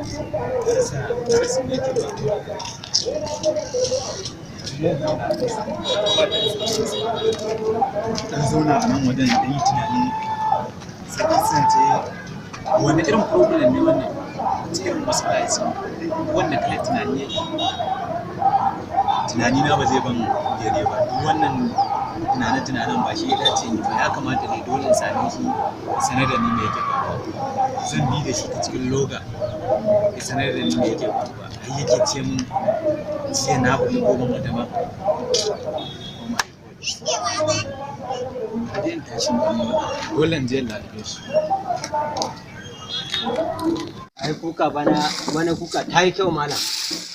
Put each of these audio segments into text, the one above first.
Rasa me yake faruwa. Dan zauna a nan wajen dan yi tunani, sai kasance wani irin problem ne wannan, wace irin matsala ce wannan, kalar tunani yake tunani na ba zai ban daidai ba. Duk wannan tunanen-tunanen ba shi ya dace ni ba. Ya kamata dai dole in same shi ya sanar da ni me yake faruwa. Zan bi da shi ta cikin loga ya sanar da ni me yake faruwa, har yake ce min jiya na fita ko ban fita ba. Oh my God. Bari in tashi in ɗan dole in je in lalube shi. Ai kuka bana bana, kuka ta yi kyau malam,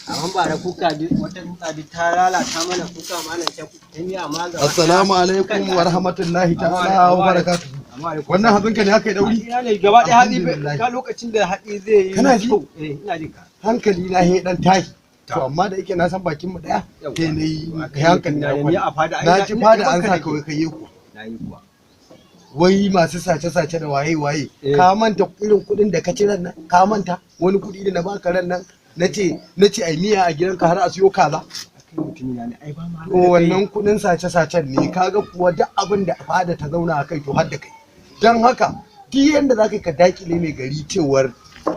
amma bara kuka duk wata kuka duk ta lalata mana kuka malam, ta miya ma gaba. Assalamu alaikum wa rahmatullahi ta'ala wa barakatuhu. Wannan hatsinka ne aka yi dauri? Ina ne gaba ɗaya hatsi Alhamdulillah. ka lokacin da hatsi zai yi Kana ji? kyau. Eh, ina jin ka. Hankali na he dan tashi. To amma da yake na san bakin mu daya, sai na yi kai hankali na Ni kwanta. a fada ai Na ji fada an ka sa nake. kawai kai yi ku. Na yi kuwa. Wai masu sace-sace da waye-waye. Eh. Ka manta irin kuɗin da ka ci ran nan? Ka manta wani kuɗi da na baka ran nan? Na ce ai miya a gidanka har a siyo kaza. Kai mutumi na ne ai, ba ma To wannan kuɗin sace-sacen ne, kaga kuwa duk abin da fada ta zauna a kai to har da kai. Don haka duk yanda za ka yi ka dakile mai gari cewar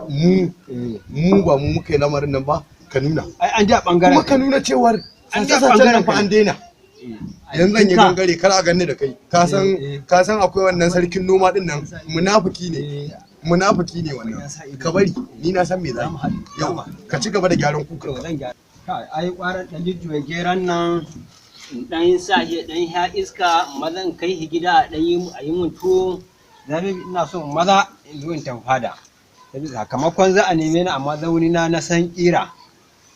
mu Eh. mu ba mu muka yi lamarin nan ba, ka nuna. Ai an ji a bangaren Kuma ka nuna cewar An ji a sace-sacen nan ɓangaren fa ka. an daina. Yanzu zan yi gangare kar a ganni da kai. Ka san Eh, eh. ka san akwai wannan sarkin noma din nan, munafiki ne. Munafiki ne wannan. Ka bari ni na san me za Za mu haɗu. yau ka ci gaba da gyaran kuka. To zan gyara. Kai ai kwaran dan jujjuya geran nan in dan sa shi dan sha iska, mazan kai shi gida dan yi a yi mun tuwo. Zabi ina so maza in zo in tafi fada. Saboda sakamakon za a neme ni a mazauni na na san kira.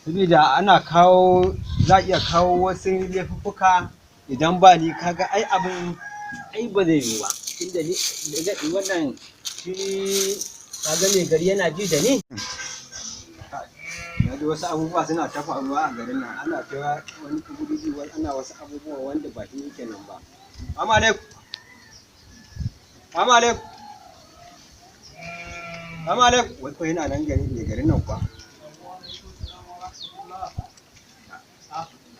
Saboda ana kawo, za a iya kawo wasu laifuffuka idan ba ni, kaga ai abin ai ba zai yiwu ba. Tunda ni wannan shi kaga mai gari yana ji da ni. Na ji wasu abubuwa suna ta faruwa a garin nan, ana ta wani kuburiji, wani ana wasu abubuwa wanda ba shi yake nan ba. Assalamu alaikum. Assalamu alaikum. Assalamu alaikum. Wai ko yana nan gari ne garin nan kuwa?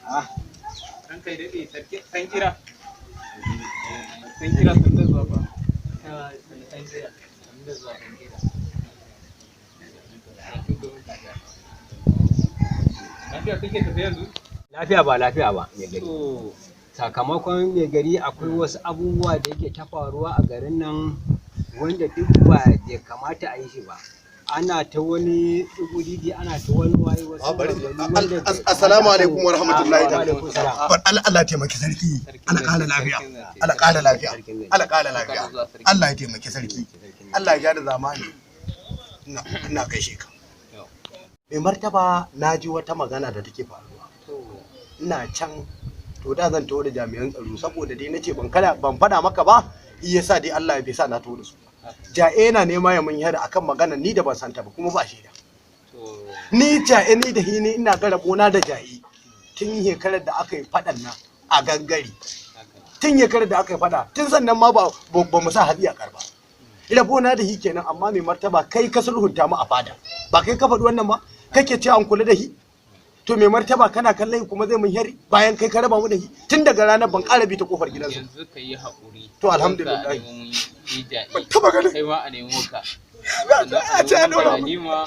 Ah. Ran kai daɗe sarki san kira. San kira sun da zuwa ba. San kira sun da zuwa san kira. Lafiya kake tafe yanzu? Lafiya ba lafiya ba mai gari. To Sakamakon mai gari akwai wasu abubuwa da yake ta faruwa a garin nan wanda duk ba bai kamata a yi shi ba. Ana ta wani tsugudidi, ana ta wani waye wasu Ah, bari- maganganu wanda bai Assalamu kamata a alaikum wa rahmatullahi Ah, wa ta'ala. alaikum salam. Bar Allah, Allah taimaki sarki. Allah ƙara lafiya. Allah ƙara lafiya. Allah ƙara lafiya. Allah ya taimaki sarki. Allah ya gyara zamani. Ina ina gaishe ka. Mai martaba, na ji wata magana da take faruwa. Ina can to da zan taho da jami'an tsaro, saboda dai nace ban kada ban fada maka ba, iya sa dai Allah ya bai sa na taho da su. Ja'e na nema ya mun yada akan magana ni da ban santa ba kuma ba shaida. Ni ja'e ni da hini ina ga rabona da ja'e tun shekarar da aka yi fadan nan a gangare, tun shekarar da aka yi fada, tun sannan ma ba ba mu sa hatsi a karba, rabona da hi kenan. Amma mai martaba, kai ka sulhunta mu a fada, ba kai ka faɗi wannan ba kake ce an kula da hi? To mai martaba, kana kallon hi kuma zai mun yari bayan kai ka raba mu da hi? Tun daga ranar ban ƙara bi ta kofar gidansu. Yanzu ka yi haƙuri. To, alhamdulillah. Za a nemo mun yi ja'i. Ban taba ganin Kai ma a nemo ka. a ce an ɗora mu. Halima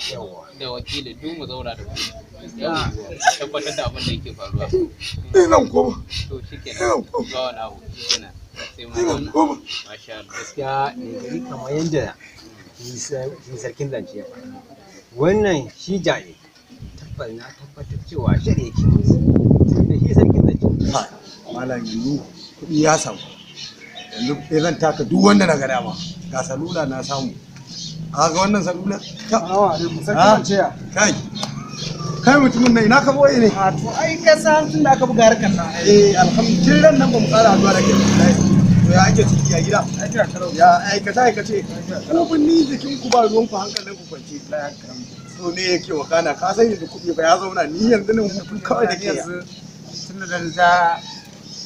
da wakili duk mu zauna da ku. Yawwa, tabbatar da abin da yake faruwa. Ni zan koma. To shikenan, ba wani abu, shikenan. Sai mu Ni zan zauna. koma. Masha Allah. Gaskiya mai gari, kamar yadda shi sarkin zance ya faɗa, wannan shi jaye tabbas na tabbatar cewa shari yake, da shi sarkin zance. Malam, yanzu kuɗi ya samu, yanzu sai zan taka duk wanda na ga dama. Ga salula na samu, a ga wannan salula. Assalamu alaikum, sarki Ah. zance ya. Kai, kai mutumin nan, ina ka boye ne? A to ai ka san tun da aka buga harkar nan ai. Eh, alhamdulillah, ran nan ba mu ƙara haɗuwa da kai ba wallahi. To ya ake ciki a gida? Lafiya kalau. Ya aikata aikace ko kun ni jikin ku ba ruwan ku, hankalin ku kwance? To ne yake wakana? Ka san yanzu kuɗi ba ya zauna, ni yanzu nan hutu kawai da ke. Yanzu tun da dan za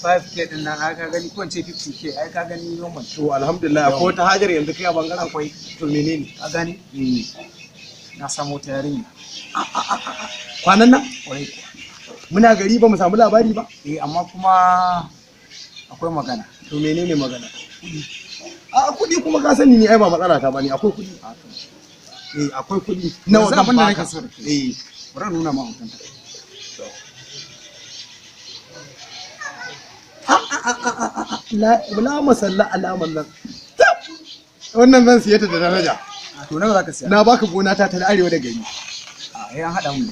5K din nan ai ka gani, ko in ce 50K, ai ka gani normal. To alhamdulillah, ko ta hajar yanzu kai a bangaren Akwai. To menene? Ka gani? Na samu wata yarinya. Kwanan nan Kwarai kuwa. Muna gari ba mu samu labari ba. Eh, amma kuma akwai magana. To, menene magana? A kuɗi kuma ka sani ni ai ba matsala ta bane, akwai kuɗi. Eh, akwai kuɗi. Nawa Yanzu zan abin da baka? nake so da kai. Eh. Bari in nuna ma hotonta. La la masalla alaman nan. Tab! Wannan zan siye ta da daraja. To, nawa zaka siya? Na baka gona ta ta arewa da gari. A eh, an haɗa mun.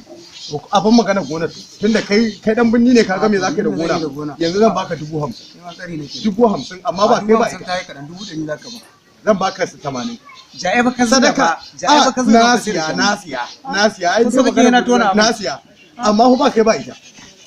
Abin magana gonar to. Tunda kai dan binni ne, kaga me zaka yi da Abin da zan yi da gona. gona. Yanzu zan baka 50,000. Sai ma tsari nake. 50,000, amma ba kai ba 50,000 ita. Ta yi kaɗan, 100,000 zaka ba. Zan baka su 80. Ja'e ba ka zuga Sadaka. ba. Ja'e ba ka zuga Na ba sai da siya, shanu. na siya, na siya. Ai Kusa dai kake yana tona magana abu. na siya. Amma fa ba kai ba ita.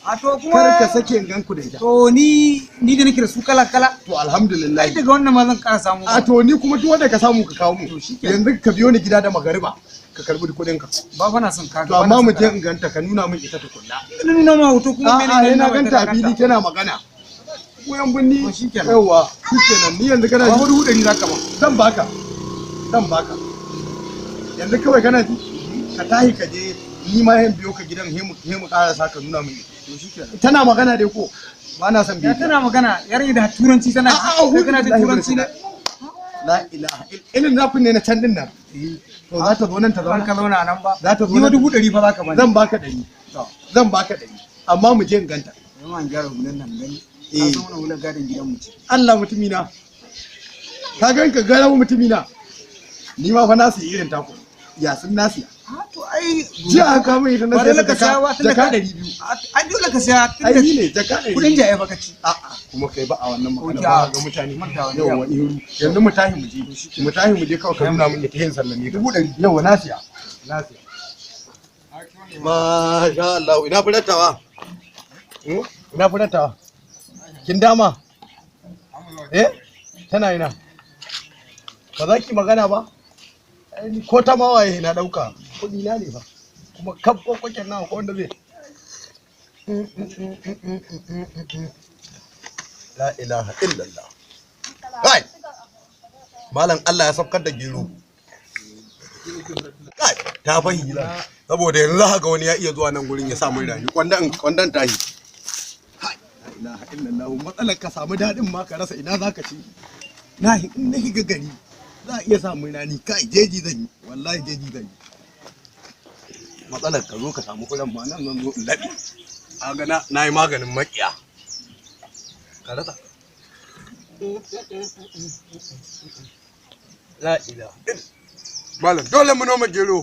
A to kuma Kar ka sake in ganku da ita. To, ni da nake da su kala kala. To, alhamdulillah. Ai daga wannan ma zan ƙara samu. A to, ni kuma duk wanda ka samu ka kawo mu. To, shikenan. Yanzu ka biyo ni gida da magariba ka karbi kuɗin ka. Ba fa na son ka. To, amma mu je in ganta, ka nuna min ita tukunna. Na nuna ma hoto kuma A'a, mene yana ganta a fili tana magana. Ku yan binni. To, shikenan. Yawwa, shikenan, ni yanzu kana Ba ji. 100,000 zaka ba. Zan baka. Zan baka. Yanzu kawai kana ji, ka tahi ka je, ni ma yan biyo ka gidan he mu karasa ka nuna min ita. To, shikenan. Tana magana dai ko? Ba na son Ya biyu. tana magana, yarinya da turanci tana. A'a, Kai kana jin turanci ne? La ilaha irin zafin ne na can din nan. To, za ta zo nan ta Ba zauna. ka zauna nan ba. Za ta zo Ni ma nan. 100,000 fa zaka bani. Zan baka 100. Zan baka 100. Amma mu je in ganta. Yamma an gyara hulan nan gani. Eh. Ka san wannan hular gadon gidan mu ce. Allah mutumina. Ka gan ka garau mutumina. Ni ma fa na siya irin taku. Ya sun na siya. A to ai Jiya aka mai ita na ba siya dole ta ka saya ba jaka tunda jaka ka 200. Ai dole ka saya Ai tunda ni ne jaka 200. kudin ja'e fa ka ci. A'a, kuma kai ba a wannan magana Oke, ba a ga mutane. manta wani Yawwa, iru. Yanzu mu tahi mu je. Mu tahi mu je kawai ka nuna min ita yin sallame ka. 100,000. Yawwa, na siya. Na siya. Masha Allah, ina furatawa. Ina furatawa. Kin dama? Eh? Tana ina. Ba za ki magana ba? Ai, ni ko ta mawaye na dauka. Kuɗi na ne fa. Kuma kaf kwakwaken nawa ko wanda zai. La ilaha illallah. Kai! Malam, Allah ya saukar da gero. Kai, ta fahimta. Saboda yanzu za ka ga wani ya iya zuwa nan gurin ya sa mun rayu. Kwandan kwandan tahi. Kai, la ilaha illallah. Matsalar ka samu dadin ma ka rasa ina zaka ci. Na in na shiga gari za a iya sa mun rani, kai jeji zan yi. Wallahi jeji zan yi. Matsalar ka zo ka samu kuɗin ma nan zan zo in laɓe. Ka ga na yi maganin maƙiya. Ka rasa. La ilaha Malam, dole mu noma gero.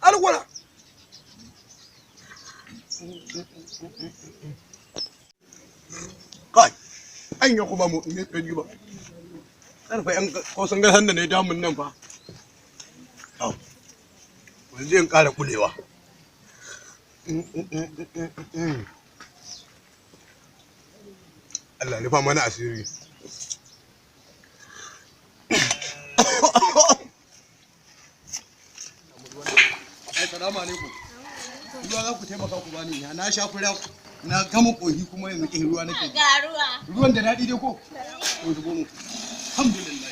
Alwala. Kai, an yi kuma mu ne ɗari ba. Karfa yan ko sun ga sanda ne damun nan fa. Au. Yanzu in ƙara kulewa. Allah rufa mana asiri. Assalamu alaikum. Ruwa za ku taimaka ku bani, na sha fura na gama kohi, kuma yanzu kin ruwa nake. Ga ruwa. Ruwan da daɗi dai ko? Ko zubo mu. Alhamdulillah.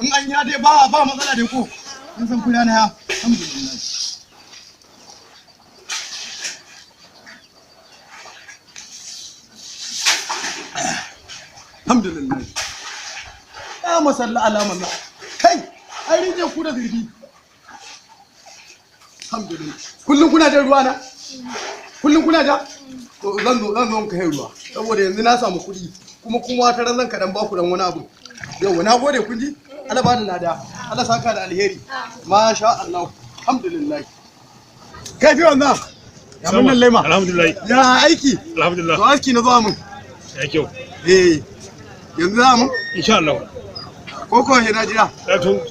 In an ya dai ba ba matsala dai ko? In san fura na ya. Alhamdulillah. Alhamdulillah. Ya masalla alaman nan. Kai, ai rije ku da zurfi. Alhamdulillah. Kullum kuna jan ruwa na? Kullum kuna ja? To, zan zo in kai ruwa. Saboda yanzu na samu kuɗi kuma wata ran zan kaɗan ba ku dan wani abu. Yau na gode, kun ji? Allah ba da lada. Allah saka da alheri. Masha Allah. Alhamdulillah. Kai fi wannan. Ya mun nan lema. Alhamdulillah. Ya aiki. Alhamdulillah. To, aiki na zuwa mun. Ya kyau. Eh. Yanzu za mu? Insha Allah. Ko ko na jira?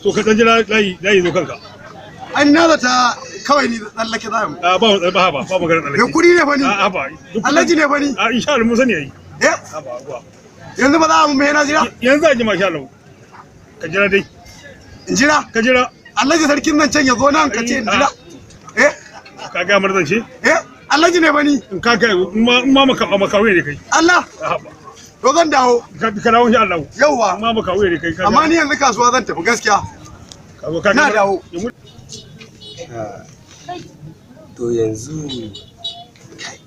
To, ka dan jira layi layi zo kanka. An na zata kawai ni tsallake za mu. A ba ba ba ba magana Me tsallake. kuɗi ne fa ni. A ba. Alhaji ne fa ni. A insha Allah mun sani ai. Eh? A ba ba. Yanzu ba za mu mai na jira? Yanzu a jima insha Allah. Ka jira dai. In jira? Ka jira. Alhaji sarkin nan can ya zo nan ka ce in jira. Eh? Ka ga mar zance? Eh? Alhaji ne fa ni. In ka kai in ma maka maka ne kai. Allah. A ba. To, zan dawo. Ka dawo insha Allah. Yauwa. In ma maka ne kai. Amma ni yanzu kasuwa zan tafi gaskiya. Ka zo ka Na dawo. To yanzu kai,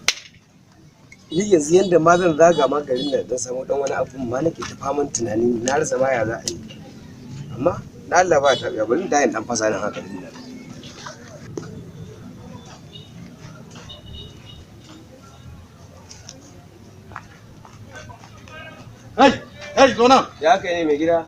ni yanzu yanda ma zan zaga ma garin nan dan samu dan wani abu ma nake ta faman tunani, na rasa ma ya za a yi. Amma na Allah ba ta ga, bari da dan fasa nan haka din nan. Kai, kai, zo nan. Ya kai ne mai gida?